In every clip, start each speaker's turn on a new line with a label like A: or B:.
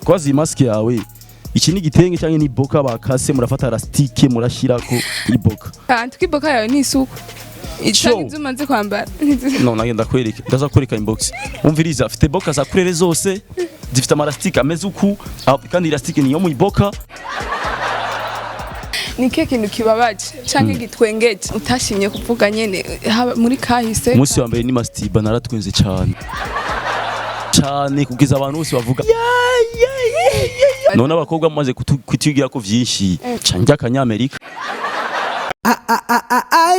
A: Kwazi masque yawe, iki ni igitenge cyangwa ni boka bakase, murafata élastique murashirako iboka?
B: Kantu k'iboka yawe ni isuku.
A: Sure.
B: Canke izo umaze kwambara.
A: No, nagenda kwereka, ndaza kwereka inbox. Umviriza, afite boka za couleur zose zifite ama élastique ameze uku. Ah, kandi élastique niyo mu iboka.
B: Ni kihe kintu kibabaje canke gitwengeje utashimye kuvuga nyene, haba muri kahise?
A: Umunsi wa mbere ni masturba, naratwenze cyane cyane kugeza abantu bose bavuga "Ya, ya, ya, ya, ya." None abakobwa mumaze kutwigira ko vyinshi, ca njya akanyamerika.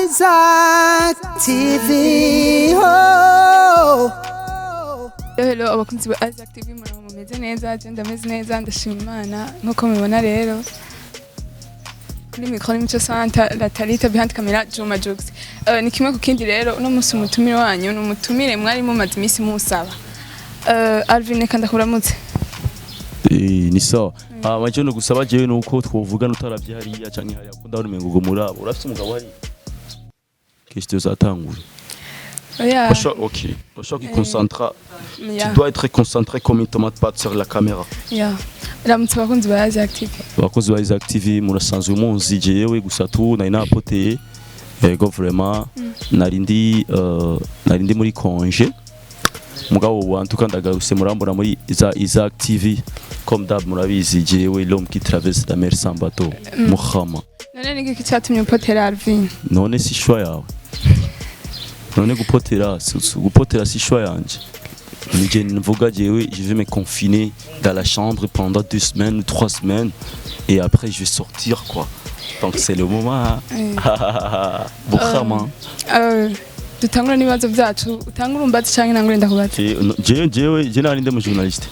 C: Isaac TV. Oh.
B: Hello abakunzi ba Isaac TV, muraho, mumeze neza? Je ndameze neza, ndashima Imana. Nkuko mubibona rero, kuri micro ni Mico Santa la Talita, behind camera Juma Jux. Ni kimwe ku kindi rero. Uno munsi umutumire wanyu ni umutumire mwari mumaze iminsi musaba. Alvin, reka ndakuramutse.
A: Eh, ni sawa. Ah, maje no gusaba jewe nuko twovugana utaravye hariya canke hariya, ko ndabona umengo ngo murabo urafise umugabo hariya. Question zatangura.
B: Oya.
A: Ok, urashobora kwiconcentra.
B: Ya.
A: Tu dois être concentré comme une tomate pâte sur la caméra.
B: Ya, ramutse abakunzi ba Isaac TV.
A: Abakozi ba Isaac TV, murasanzwe munzi jewe, gusa tu nari napoteye. Ego, vraiment nari ndi muri congé, mugabo ubu antuka ndagarutse, murambona muri za Isaac TV comme d'hab. Murabizi, jewe l'homme qui traverse la mer sans bateau, Muhama.
B: None ni iki cyatumye upotera, Alvin?
A: None si choix yawe? None gupotera gupotera si choix yanje? Nije mvuga jewe je vais me confiner dans la chambre pendant 2 semaines ou 3 semaines et après je vais sortir, quoi. Donc c'est le moment. Bukhama.
B: Dutangura n'ibibazo byacu. Utangura umbaza canke nangure ndakubaza?
A: Jewe je nari ndi mu journaliste.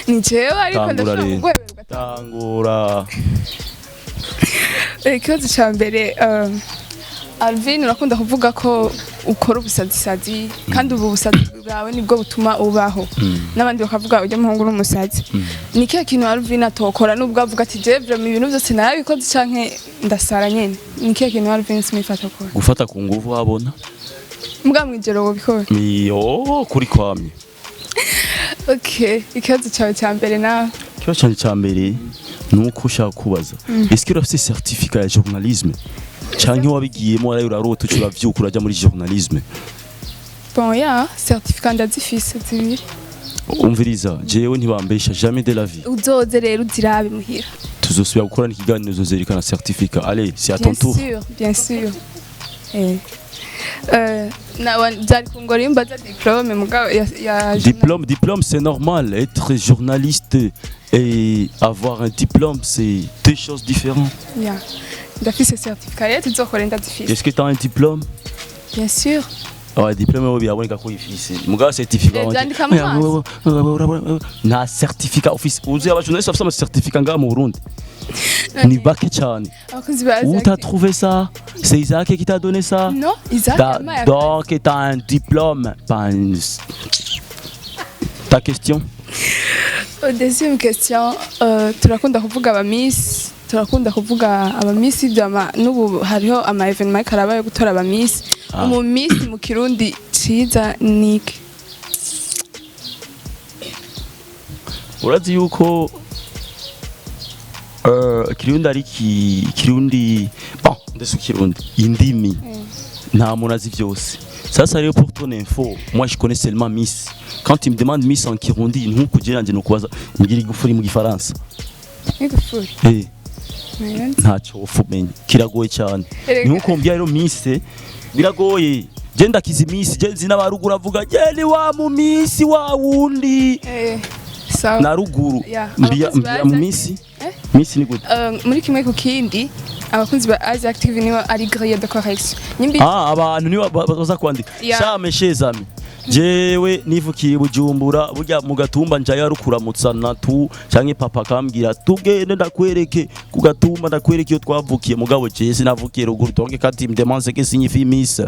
B: Ni jewe, ariko
A: Tangura
B: ndashobora
A: rero.
B: kuguheberwa.
A: Tangura.
B: Ikibazo ca mbere, Alvin, urakunda kuvuga ko ukora ubusazisazi, kandi ubu busazi bwawe nibwo butuma ubaho, n'abandi bakavuga ujya muhungu n'umusazi. Ni kihe kintu Alvin atokora, nubwo avuga ati je vraiment ibintu byose narabikoze canke ndasara nyene? Ni kihe kintu Alvin Smith atokora?
A: Gufata ku nguvu wabona.
B: Mbwa mwijoro wobikora?
A: Iyo kuri kwamye.
B: Okay, ikibazo cawe ca mbere nawe.
A: Ikibazo canje ca mbere ni uko ushaka kubaza: est-ce que urafise certificat ya journalisme, canke wabigiyemo warayo urarota, uca uravyuka uraja muri journalisme?
B: Bon, ya certificat ndazifise zibiri.
A: Umviriza, jewe ntibambesha, jamais de la vie.
B: Uzoze rero uzirabe muhira.
A: Tuzosubira gukorana ikiganiro, uzozerekana certificat. Allez, c'est à ton
B: Bien
A: tour.
B: sûr, bien sûr. Nawe byari kungora iyo mbaza diplôme, mugabo ya
A: Diplôme, diplôme, c'est normal. Être journaliste et avoir un diplôme, c'est deux choses différentes.
B: Ya, ndafise certificat rero, tuzokora, ndazifise.
A: Est-ce que tu as un diplôme?
B: Bien sûr.
A: Ouais, diplôme wewe biraboneka ko uyifise, mugabo certificat
B: Eh, vyandika mu maso.
A: Nta certificat ufise. Uzi aba journaliste bafise ama certificat ngaha mu Burundi ni bake cyane.
B: Abakozi ba
A: Où
B: Isaac.
A: t'as trouvé ça? C'est Isaac qui t'a donné ça?
B: Non, Isaac yampaye akazi.
A: Donc t'as un diplôme, pas Ta question?
B: Deuxième question, turakunda kuvuga aba miss, turakunda kuvuga aba miss byama, n'ubu hariho ama événement ariko araba yo gutora aba miss.
A: Ah.
B: Umu miss mu Kirundi ciza niki?
A: Urazi yuko Kirundi ari Kirundi, bon, ndetse Kirundi indimi nta muntu azi vyose. Sasa rero, pour ton info, moi je connais seulement miss. Quand tu me demandes miss en Kirundi, nkuko nanje nokubaza ngira igufuri mu Gifaransa.
B: N'igufuri?
A: Eh.
B: Nayo nzi.
A: Ntacyo ufumenya, kiragoye cyane.
B: Erega.
A: Nkuko mbya rero miss biragoye. Je ndakizi miss, je nzi n'abaruguru avuga je ni wa mu miss wa wundi.
B: Eh, sawa.
A: Na ruguru.
B: Ya,
A: mbia
B: abakozi
A: mbia mu
B: ba
A: miss.
B: Eh?
A: Miss ni gute?
B: Muri kimwe ku kindi, abakunzi ba Isaac TV nibo ari grille de correction nyimbi.
A: Ah, abantu nibo baza kwandika.
B: Ya.
A: Shame shezami, jewe nivukiye i Bujumbura, burya mu gatumba njayo arukuramutsa na tu canke papa akambwira tugende ndakwereke ku gatumba, ndakwereke iyo twavukiye. Mugabo jewe sinavukiye ruguru. Donc quand il me demande ce que signifie miss,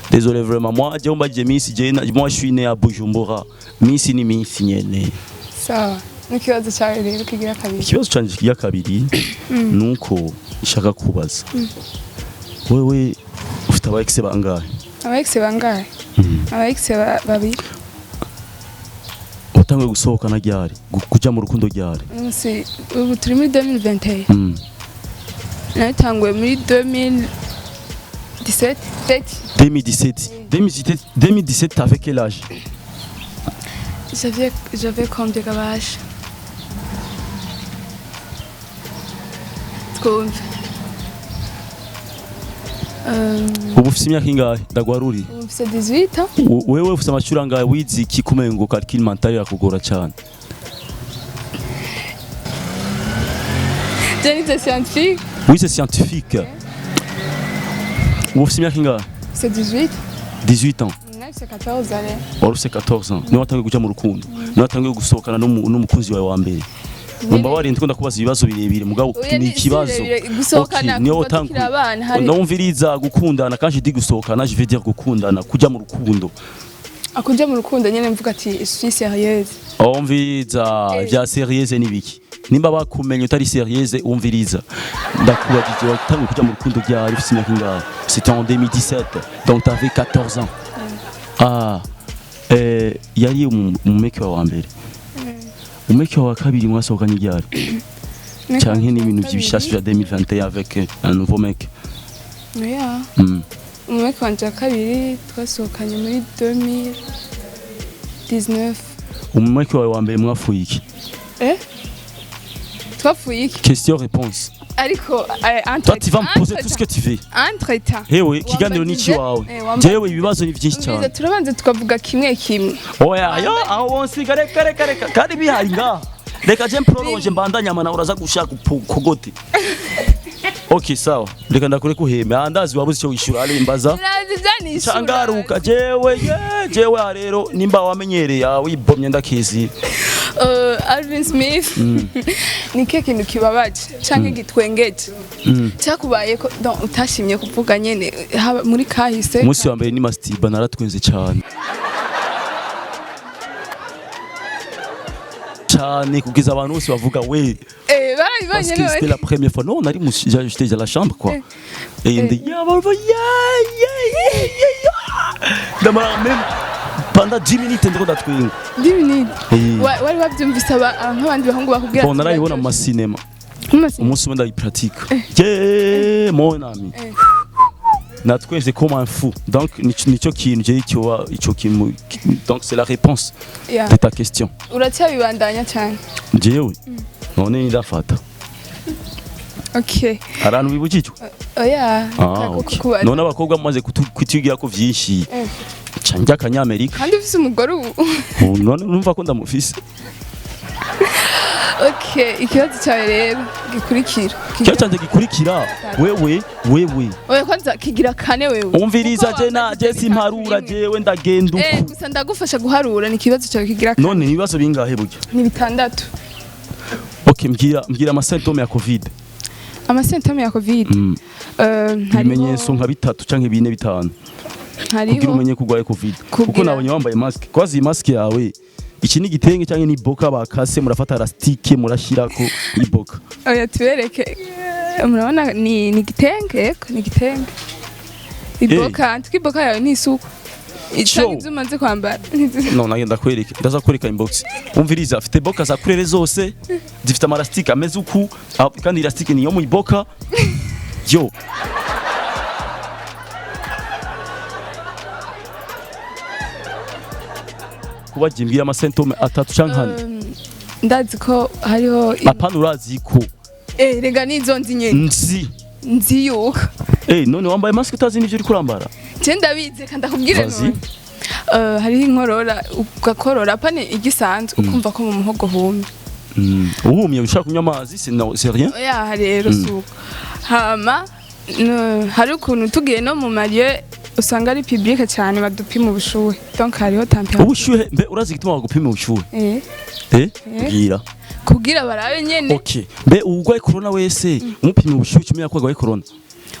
A: désolé vraiment, moi jewe mbajije miss, jewe moi je suis né à Bujumbura, miss ni miss nyene.
B: Sawa, n'ikibazo cyawe rero kigira kabiri.
A: Ikibazo canje kigira kabiri nuko nshaka kubaza: wewe ufite aba ex bangahe?
B: Aba ex bangahe? Aba ex babiri.
A: Watanguye gusohokana ryari? Kuja mu rukundo ryari?
B: Umunsi ubu turi muri 2021. Nabitanguye muri 2017.
A: 2017, 2017, 2017, t'avais quel âge?
B: J'avais combien gabasha twumve.
A: Ubu ufise imyaka ingahe, ndagwaruri?
B: Ubu mfise 18 ans.
A: Wewe ufise amashuri angahe? Wize iki? Kumengo calcul mental irakugora cyane.
B: Je nize scientifique.
A: Wize scientifique. Ubu ufise imyaka ingahe?
B: Mfise 18.
A: 18 ans.
B: Nafise 14 allez.
A: Wari ufise 14 ans niwe watanguye kuja mu rukundo, niwe watanguye gusohokana n'umukunzi wawe wa mbere. Numva warinze ko ndakubaza ibibazo birebire, mugabo
B: Oya,
A: ni ikibazo.
B: Si birebire, gusohokana
A: Okay, niwe
B: kuva tukiri
A: watanguye.
B: abana hari
A: Ndumviriza, gukundana, quand je dis gusohokana, je veux dire gukundana, kuja mu rukundo.
B: Akuja mu rukundo nyene mvuga ati je suis sérieuse.
A: Umviriza. Vya sérieuse nibiki? Nimba bakumenye utari sérieuse. Umviriza, ndakubajije: watanguye kuja mu rukundo ryari, ufise imyaka ingahe? C'était en 2017, donc t'avais 14 ans. Ah, yari umumeke wawe wa mbere. Umumeke wawe wa kabiri mwasohokanye ryari, canke n'ibintu vy'ibishasha vya 2021 avec un nouveau mec?
B: Oya. Umumeke wanje wa kabiri twasohokanye muri 2019.
A: Umumeke wawe wa mbere mwapfuye iki?
B: Eh, twapfuye iki?
A: Question réponse.
B: Ariko
A: Toi, tu vas me poser tout ce que tu veux.
B: Entre temps
A: Hewe, ikiganiro ni ikiwawe. Jewe ibibazo ni vyinshi cyane.
B: Turabanza tukavuga kimwe kimwe.
A: Oya, yo aho wonsiga, reka reka reka, kandi bihari ngaha. Reka je mprolonge, mbandanya mana uraza gushaka kugote. Okay, sawa, reka ndakure kuheme andazi wabuze icyo wishura arimbaza.
B: Nazi byanishura.
A: Cangaruka jewe ye jewe aha rero nimba wamenyereye wibomye ndakizi.
B: Alvin Smith, ni kihe kintu kibabaje canke gitwengeje cyakubaye ko donc utashimye kuvuga nyene, haba muri kahise?
A: Umunsi wa mbere ni masturba, naratwenze cyane cyane kugeza abantu bose bavuga we.
B: Barabibonye.
A: Parce que c'était
B: None
A: la première fois. Non, on arrive, j'étais dans la chambre, quoi. Et il me dit, yeah, yeah, yeah, yeah, yeah. Ndamara même pendant 10 minutes ndiko ndatwenga.
B: 10 minutes?
A: Eh.
B: Wari wabyumvise nk'abandi bahungu bakubwira
A: Bon,
B: ati
A: narayibona mu
B: biraryoshe?
A: masinema.
B: Mu masinema.
A: Umunsi umwe ndayipratique. Yeah, mon ami. Natwenze comme un fou. Donc, nico kintu je cyoba ico kintu. Donc c'est la réponse de ta question.
B: Uracyabibandanya cyane?
A: Jewe. None ndafata.
B: Okay.
A: Arantu bibujijwe.
B: Oya.
A: Ah,
B: Kako
A: okay.
B: kukubaza.
A: None abakobwa mumaze kutwigira ko vyinshi. Ca njya akanyamerika.
B: Kandi ufise umugore ubu.
A: Ubu none numva ko ndamufise.
B: Okay, ikibazo cyawe rero gikurikira.
A: Ikibazo canje gikurikira, wewe wewe.
B: Oya, kwanza kigira kane wewe.
A: Umviriza,
B: Kuko
A: je na
B: wambaye
A: je simparura,
B: bitatu rimwe.
A: jewe ndagenda uku.
B: Gusa ndagufasha guharura, ni ikibazo cyawe kigira kane.
A: None ibibazo bingahe burya?
B: Ni bitandatu.
A: Okay, mbwira amasymptômes ya Covid.
B: Amasymptômes ya Covid. Hariho
A: Ibimenyetso nka bitatu canke bine, bitanu kugira
B: hariho
A: umenye ko urwaye Covid. Kuko nabonye wambaye mask. Kwazi iyi mask yawe, iki ni igitenge canke ni boka bakase, murafata élastique murashirako iboka?
B: Oya, tubereke. Murabona ni igitenge, yego ni igitenge. Iboka, antuka iboka yawe ni isuku. Canke ibyo umaze kwambara.
A: No, nagenda kwereka, ndaza kwereka inbox. Umviriza, afite boka za couleur zose zifite amaélastique ameze uku, kandi élastique niyo mu iboka yo. Kuba jimbwira amasymptômes atatu canke ane.
B: Ndazi ko hariho
A: Apana, urazi ko.
B: Rega nizo nzi nyene.
A: Nzi.
B: Nzi yuko.
A: None wambaye mask utazi n'ivyo uri kurambara?
B: Je ndabizi, kandi ndakubwire.
A: Vas-y.
B: None hariho inkorora, ugakorora pane igisanzwe, ukumva ko mu muhogo humye.
A: Uhumye ushaka kunywa amazi, c'est non, c'est rien.
B: Oya rero, suko hama hari ukuntu tugiye no mu marieu usanga ari public cyane, badupima ubushuhe, donc hariho température.
A: Ubushuhe, mbe urazi igituma bagupima ubushuhe?
B: Eh.
A: Bwira.
B: Kugira barabe nyene.
A: Okay, mbe uwurwaye corona wese umupima ubushuhe umenya ko arwaye corona?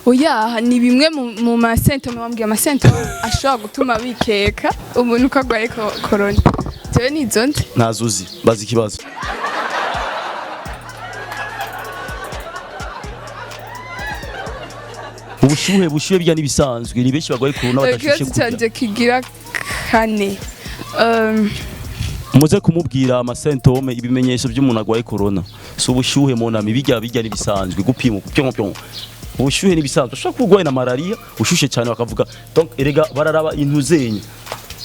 B: Oya, ni bimwe mu masymptômes wambwiye, amasymptômes ashobora gutuma bikeka umuntu ko arwaye corona. Jewe nizo nzi.
A: Ntazuzi, bazi ikibazo. Ubushuhe bijya n'ibisanzwe, ni benshi barwaye corona badashushe
B: Ikibazo
A: kurya.
B: canje kigira kane.
A: Muze kumubwira ama symptômes, ibimenyetso by'umuntu agwaye corona. Si ubushyuhe, mon ami, bijya bijya nibisanzwe gupima pyo pyo. Ubushyuhe nibisanzwe, ushobora kuba urwaye na malaria ushushe cyane bakavuga. Donc erega bararaba intuzenya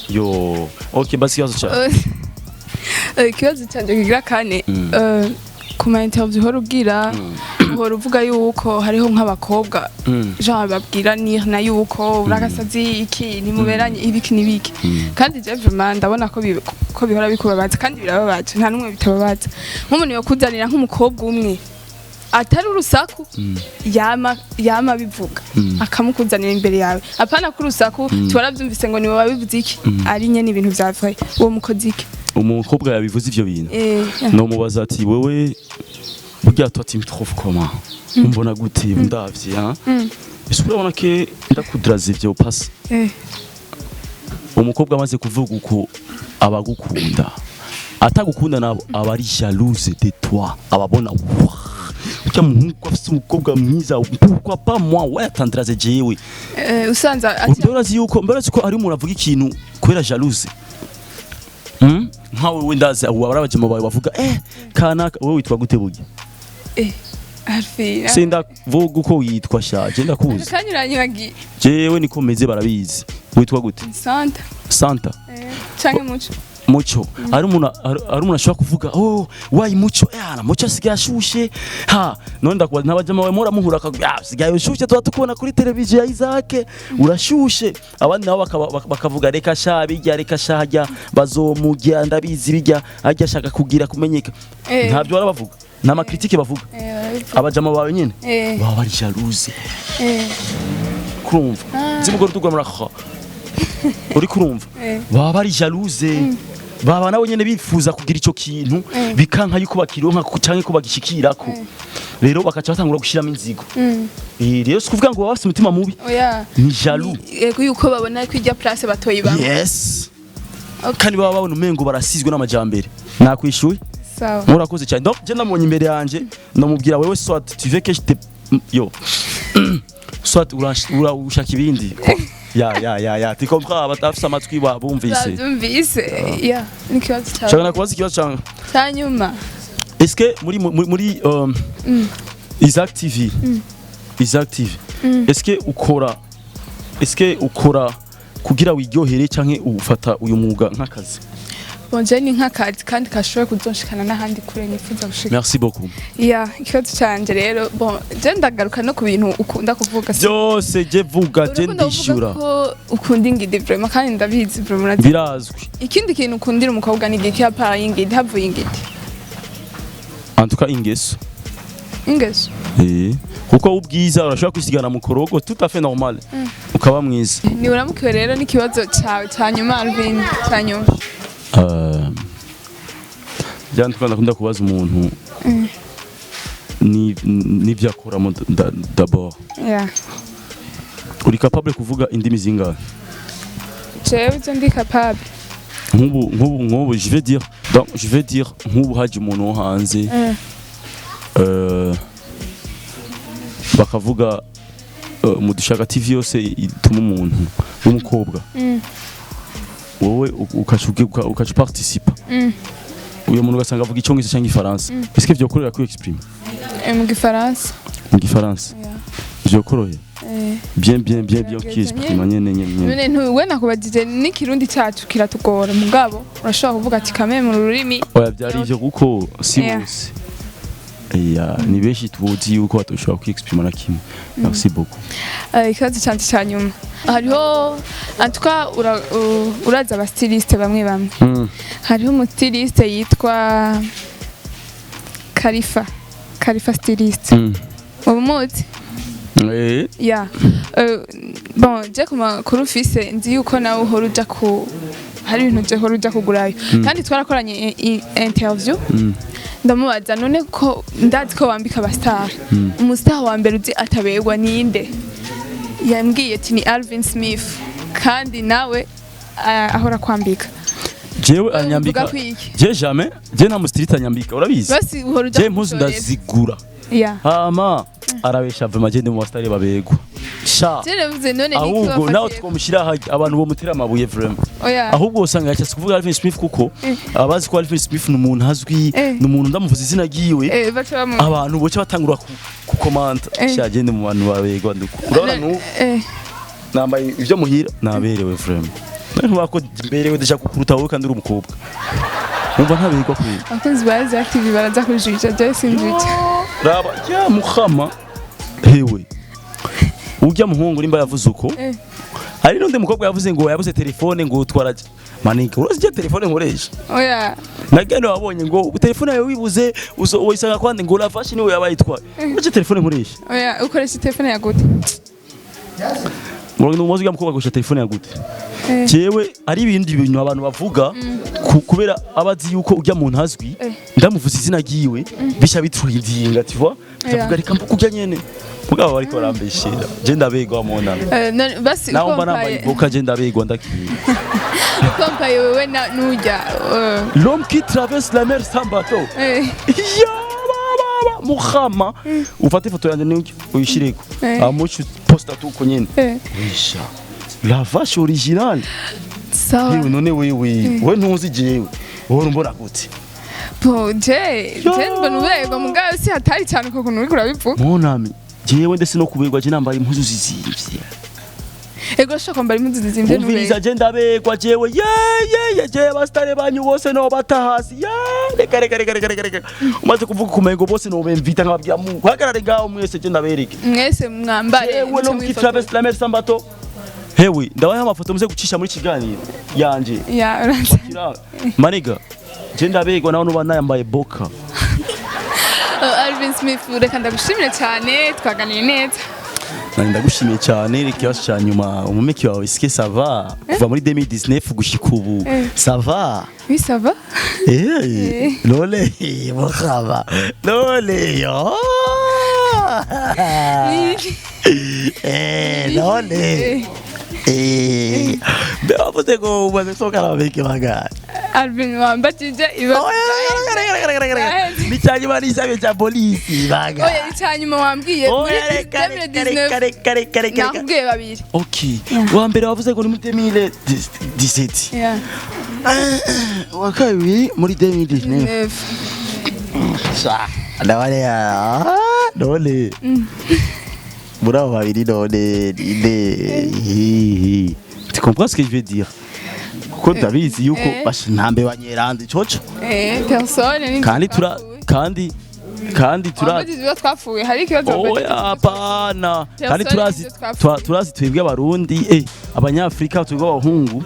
A: yo. Okay, basi ikibazo cyawe.
B: Ikibazo cyanjye kigira kane, ku ma interview uhora ugira, uhora uvuga yuko hariho nk'abakobwa genre babwira ni na yuko uragasazi, iki ntimuberanye, ibiki n'ibiki, kandi je vraiment ndabona ko bihora bikubabaza, kandi birababaza, nta n'umwe bitababaza. Nk'umuntu yokuzanira nk'umukobwa umwe atari urusaku, yama yama bivuga, akamukuzanira imbere yawe, apana ko urusaku twarabyumvise ngo niwe wabivuze, iki ari nyene ibintu vya vrai, uwo mukozi iki?
A: Umukobwa yabivuze ivyo bintu, nomubaza ati: "Wewe burya toi tu me trouves comment? Umbona gute ndavye, hein? Ese urabona ke ndakudraze ivyo pasi?" Umukobwa amaze kuvuga uko abagukunda, atagukunda nabo aba ari jalouse de toi, ababona: "Wah, ujya muhungu afise umukobwa mwiza, pourquoi pas moi? Ouais, atandraze jewe."
B: Usanze ati
A: Mbona yuko mbona ko ari umuntu avuga ikintu kubera jalouse. Nkawe we ndazi abo abajama bawe bavuga kanaka. Wowe witwa gute burya?
B: Alfie.
A: Sindavuga uko witwa sha, je ndakuzi.
B: Kanyuranyibagiye.
A: Jewe niko meze, barabizi. Witwa gute?
B: Santa.
A: Santa.
B: Canke Muco.
A: Muco. Ari umuntu ashobora kuvuga: "Oh, wayi Muco, Muco asigaye ashushe ha." None ndakubaza, ntabajama bawe muhora muhura akavuga: "Ah, asigaye ushushe, tuba tukubona kuri televiziyo ya Isaac urashushe"? Abandi nabo bakavuga: "Reka sha bijya, reka sha hajya bazomujya, ndabizi bijya ajya ashaka kugira kumenyeka." Ntabyo barabavuga, ni ama critiques bavuga.
B: Barabivuga.
A: Abajama bawe nyine baba bari jalouse. Kurumva zimugore tugwa uri kurumva, baba bari jalouse, baba nabo nyene bifuza kugira ico kintu, bikanka yuko bakironka canke ko bagishikirako, rero bakaca batangura gushiramo inzigo. Rero si kuvuga ngo baba bafise umutima mubi.
B: Oya.
A: Ni jaloux.
B: Yego, yuko babona ko ijya place batoyibamo.
A: Yes.
B: Okay.
A: Kandi baba babona umengo barasizwe n'amajambere. Nakwishuye.
B: Sawa.
A: Murakoze cyane. Donc je namubonye imbere yanje, ndamubwira: "Wewe, soit tu veux que je te yo, soit ushaka ibindi." Ya ya ya ya, tu comprends? Abatafise amatwi bumvise.
B: Babyumvise, ya, n'ikibazo
A: Shaka
B: cyawe
A: nakubaza ikibazo cyangwa
B: cya nyuma.
A: Est-ce que muri Isaac TV, Isaac TV, est-ce que ukora kugira wiryohere canke ufata uyu mwuga nk'akazi?
B: Bon, je ni nk'akazi, kandi kashoboye kuzonshikana n'ahandi kure nifuza gushika.
A: Merci beaucoup.
B: Ya, ikibazo cyanjye rero, bon, je ndagaruka no ku bintu ukunda kuvuga.
A: Byose je vuga, je
B: Urakunda kuvuga
A: ndishura.
B: ko ukunda ingidi vraiment, kandi ndabizi vraiment urazi.
A: Birazwi.
B: Ikindi kintu ukundira umukobwa ni igiki à part y'ingidi, havuye ingidi?
A: En tout cas ingeso.
B: Ingeso.
A: Kuko ubwiza urashobora kwisigana mu korogo, tout à fait normal, ukaba mwiza.
B: Ni uramukiwe rero n'ikibazo cyawe cya nyuma, Alvin, cya nyuma.
A: Bya ndakunda kubaza umuntu ni n'ibyo akoramo d'abord. Uri capable kuvuga indimi zingahe?
B: Jewe ibyo ndi capable?
A: Nk'ubu je vais dire, donc je vais dire nk'ubu haje umuntu wo hanze, bakavuga mu dushaka TV yose ituma umuntu w'umukobwa, wowe ukaca participa, uyo muntu ugasanga avuga icyongereza cyangwa igifaransa, est-ce que vyokorera kuri exprime?
B: Mu gifaransa.
A: Mu gifaransa vyokorohera? Bien bien bien bien, ukiyexprima nyene nyene nyene.
B: None ntuwe nakubajije n'ikirundi cyacu kiratugora, mugabo urashobora kuvuga ati kame mu rurimi.
A: Oya, byari ivyo kuko si bose. Ya, ni benshi tuzi yuko batoshobora kwiyexprima na kimwe. Merci beaucoup.
B: Ikibazo cyanjye cya nyuma, hariho, en tout cas uraza aba styliste bamwe bamwe, hariho umu styliste yitwa Karifa, Karifa styliste, ubu muzi? Ya. Bon, je ku makuru ufise nzi yuko nawe uhora uja ku, hari ibintu je uhora uja kugurayo, kandi twarakoranye interview, ndamubaza: "None ko ndazi ko wambika aba star, umu star wa mbere uzi ataberwa ninde?" Yambwiye ati ni Alvin Smith, kandi nawe ahora kwambika.
A: Jewe anyambika?
B: Uvuga kwiki?
A: Je jamais, je nta mu styliste anyambika, urabizi.
B: Basi uhora uja
A: Je impuzu
B: kumushorera.
A: ndazigura. Hama arabesha vraiment, je ndi mu ba star babegwa. Sha.
B: Je navuze none niki
A: Ahubwo nawe
B: wafatiye?
A: twomushyira aha, abantu bomutera amabuye vraiment.
B: Oya.
A: Ahubwo usanga yashatse kuvuga Alvin Smith kuko abazi ko Alvin Smith ni umuntu azwi,
B: Eh.
A: ni umuntu ndamuvuza izina ryiwe,
B: Baca bamu
A: abantu boca batangura kukomanta. Sha, gende mu bantu babegwa nduko urabona nubu nambaye ibyo muhira, naberewe vraiment. Ntuba ko mberewe déjà kukuruta wowe kandi uri umukobwa, wumva ntaberwa kubera?
B: Abakunzi ba Isaac TV baraza kujija, je sinjija.
A: Raba ya muhama, hewe, ujya muhungu nimba yavuze uko, hari n'undi mukobwa yavuze ngo yabuze telefone ngo utwara manika. Urazi icyo telefone nkoresha?
B: Oya.
A: Nagende wabonye ngo telefone yawe wibuze uyisanga kwande ngo Lavashi niwe yabayitwaye. Urazi telefone nkoresha?
B: Oya, ukoresha telefone ya gute?
A: Ngo umuzi ujya mukobwa akoresha telefone ya gute? Jewe ari ibindi bintu abantu bavuga kubera abazi yuko ujya muntu azwi, ndamuvuza izina ryiwe bisha bitrendinga, tu vois. Ndavuga reka mvuge ujya nyene, mugabo bariko barambeshera. Je ndabegwa mu nama.
B: Basi
A: Naho mba nambaye
B: ukompaye
A: iboka, je ndabegwa ndakiye.
B: Ukompaye wewe na nujya
A: L'homme qui traverse la mer sans bateau. Ya baba muhama, ufate ifoto yanjye niyo uyishireko, amucu posta tuko nyene. Wisha la vache originale.
B: Sawa.
A: Yewe, none wewe we ntuzi jewe, wowe umbona gute?
B: Bo je mbona uberwa, mugabo si hatari cyane uko kuntu uriko urabivuga.
A: Mon ami, jewe ndetse no kuberwa, je nambaye impuzu zizimvye.
B: Ego, urashobora kwambara impuzu zizimvye?
A: Umviriza.
B: N'uberwa.
A: Je ndabegwa jewe, ye ye ye, je abasitare banyu bose no bata hasi ye. Reka reka reka reka reka reka, umaze kuvuga kumengo bose no bemvita nkababwira mu hagarare ngaho mwese, je ndabereke.
B: Mwese mwambare
A: Jewe
B: muce
A: l'homme qui
B: mwifotoze.
A: traverse la mer sans bateau. Hewe, ndabaha amafoto muze gucisha muri kiganiro yanje.
B: Ya, uranze.
A: Kira maniga, je ndabegwa naho nuba nayambaye boka.
B: Alvin Smith, reka ndagushimire cyane, twaganiye neza.
A: Nari ndagushimiye cyane. Reka ikibazo cya nyuma: umumeki wawe, est-ce que ça va kuva muri 2019 gushika ubu? Ça va?
B: Oui, ça va.
A: Eh, lole mukaba lole yo. Eh, none eh mbe wavuze ngo umaze gusohokana abameki bangahe?
B: Alvin, wambatije ibibazo.
A: Ni cya nyuma, ni icyabe cya polisi bangahe?
B: Oya, icyanyuma wambwiye muri
A: Oya, reka reka reka
B: 2019.
A: Reka reka reka reka.
B: Nakubwiye babiri.
A: Ok, wa mbere wavuze ngo ni muri 2017, wa kabiri muri 2019.
B: Neuf.
A: Ndabona none muri abo babiri none ninde? Tu comprends ce que je veux dire? Kuko ndabizi yuko basha ntambe banyerande coco.
B: Personne ni
A: Kandi tura kandi tura
B: wambajije ibyo twapfuye, hari ikibazo wambajije?
A: Oya, hapana, kandi
B: Personne
A: turazi
B: nivyo twapfuye.
A: turazi twebwe Abarundi, Abanyafrika, twebwe abahungu,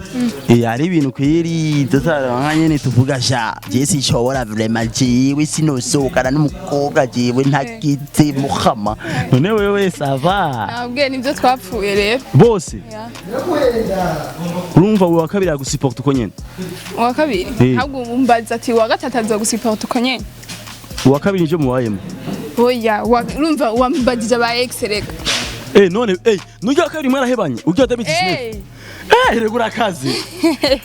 A: hari ibintu kweri tutaronka nyene tuvuga: sha, je sinshobora vraiment, jewe sinosohokana n'umukobwa jewe ntagize muhama. None wewe ça va?
B: Nabwiye nibyo twapfuye rero.
A: Bose.
B: Ya.
A: Urumva uwa kabiri agusupport uko nyene?
B: Uwa kabiri ntabwo umbaza ati uwa gatatu azogusupport uko nyene.
A: Uwa kabiri nivyo mubayemo?
B: Oya, urumva wambajije aba ex rega.
A: None nujya wa kabiri mwarahebanye ujya 2019? Rego urakaze.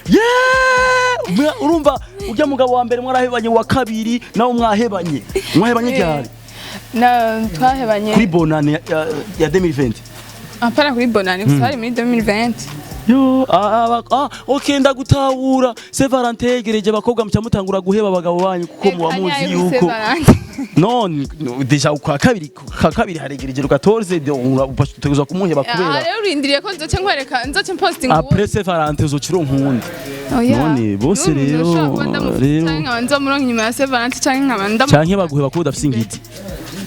A: Yeah! Urumva ujya mugabo wa mbere mwarahebanye, wa kabiri nawe mwahebanye. Mwahebanye ryari?
B: Na twahebanye
A: Kuri bonane ya 2020.
B: Apana kuri bonane gusa, hari muri 2020.
A: Yo, okay, ndagutahura. Saint Valentin yegereje, abakobwa muca mutangura guheba abagabo banyu kuko muba muzi yuko non no, déjà kwa kabiri, kwa kabiri haregereje le 14 de utegerezwa kumuheba
B: Aha
A: kubera
B: rero urindiriye ko nzoce nkwereka, nzoce posting.
A: Après Saint Valentin uzocira unkundi. None bose rero rero
B: canke nkaba nzomuronka inyuma ya Saint Valentin, canke nkaba ndamu
A: canke baguheba kuko udafise ingidi.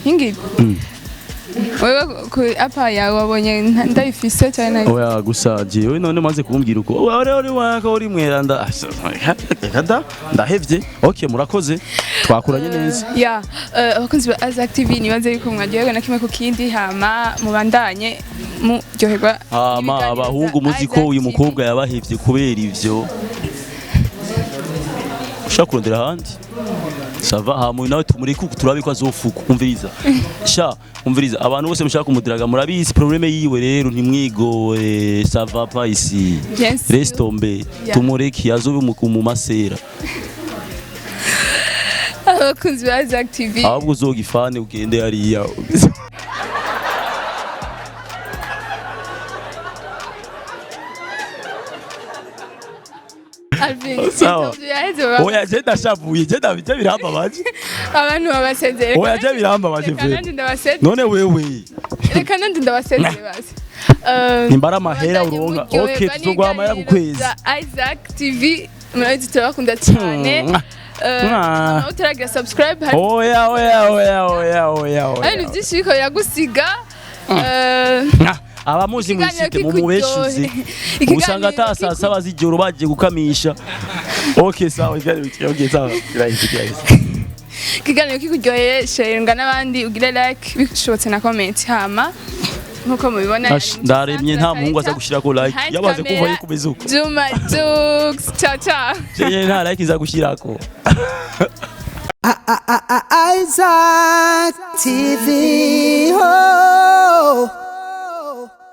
B: Ingidi. Wewe ku apa yawe wabonye ndayifise cyane nayo?
A: Oya, gusa jewe none maze kumbwira uko uri uri waka uri mweranda, reka da, ndahevye. Okay, murakoze, twakuranye neza.
B: Ya, abakunzi ba Isaac TV, nibaze yuko mwaryoherwa na kimwe ku kindi, hama mubandanye muryoherwa
A: Hama
B: n'ibiganiro
A: abahungu
B: bya
A: muzi ko
B: Isaac
A: uyu
B: TV.
A: mukobwa yabahevye kubera ivyo, ushaka kurondera ahandi ça va. Hama uyu nawe tumureke uku, turabe ko azofuka. Umviriza sha, umviriza, abantu bose mushaka kumudiraga murabizi problème yiwe rero, ntimwigore, ça va pas ici.
B: Bien sûr.
A: Laisse tomber. Tumureke azobe mu masera.
B: Abakunzi ba Isaac TV.
A: Ahubwo uzogifane ugende hariya.
B: Alvin,
A: Sawa.
B: interview yaheze, baba.
A: Oya, je ndashavuye, je ndabije, birambabaje.
B: Abantu babasezere.
A: Oya, je birambabaje
B: Reka
A: vre.
B: nanje ndabasezere.
A: None wewe
B: Reka nanje ndabasezere basi.
A: Nimbara amahera
B: mubandanye
A: uronka.
B: muryoherwa
A: Okay, tuzoguha amahera ku
B: n'ibiganiro
A: kwezi.
B: bya Isaac TV, murabizi turabakunda cyane.
A: Mwah. Mwah.
B: Nawe utaragira subscribe, hari
A: Oya, oya, oya, oya, oya, oya.
B: hari ibintu byinshi biriko biragusiga.
A: Ah, abamuzi
B: Ikiganiro
A: mwisite mumubeshuze.
B: Ikiganiro
A: Usanga ata saa 7 z'ijoro bagiye gukamisha. Okay, sawa, ikiganiro, okay, sawa, kirahise, kirahise.
B: Ikiganiro kikuryoheye, sharinga n'abandi, ugire like, bishobotse na comment. Hama nkuko mubibona,
A: Ash, ndaremye, nta muhungu aza gushirako like yamaze kumva yuko umeze uko.
B: Juma Jux, ciao ciao.
A: Jewe nta like nza gushirako.
C: Isaac TV. Oh.